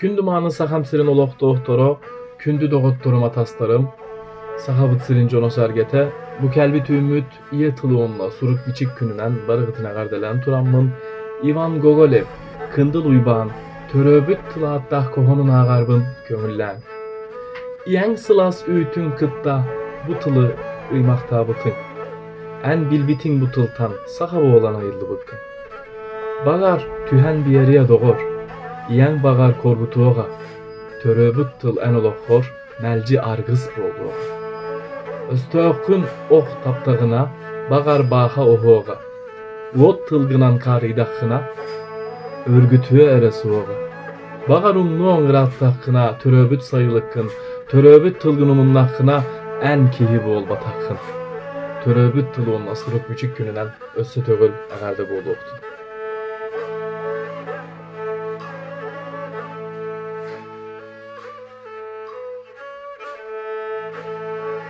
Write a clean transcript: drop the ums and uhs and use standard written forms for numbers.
Күндү мааны Сахам сирин олохтоохторо, күндү доҕотторум, атастарым, Сахабыт сирин дьоно-сэргэтэ, бу кэлбит үүммүт ийэ тылы уонна сурук-бичик күнүнэн барыгытын эҕэрдэлээн тураммын, Иван Гоголев, Кындыл Уйбаан төрөөбүт тыл ааттаах хоһоонун ааҕарбын көҥүллээҥ. Ийэҥ сылаас үүтүн кытта бу тылы ыймахтаабытыҥ. Эн билбитиҥ бу тылтан саха буолан айыллыбыккын. Баҕар, түһэн биэриэ доҕор, ийэҥ баҕар коргутуоҕа, төрөөбүт тыл эн олоххор мэлдьи аргыс буолуоҕа. Өстөөххүн ох таптаҕына, баҕар бааха оһуоҕа, уот тылгынан хаарыйдаххына, өргүтүө эрэ суоҕа. Баҕар умнуоҥ ырааттаххына төрөөбүт сайылыккын, төрөөбүт тылгын умуннаххына эн киһи буолбатаххын. Төрөөбүт тыл уонна сурук-бичик күнүнэн өссө төгүл эҕэрдэ буолуохтун.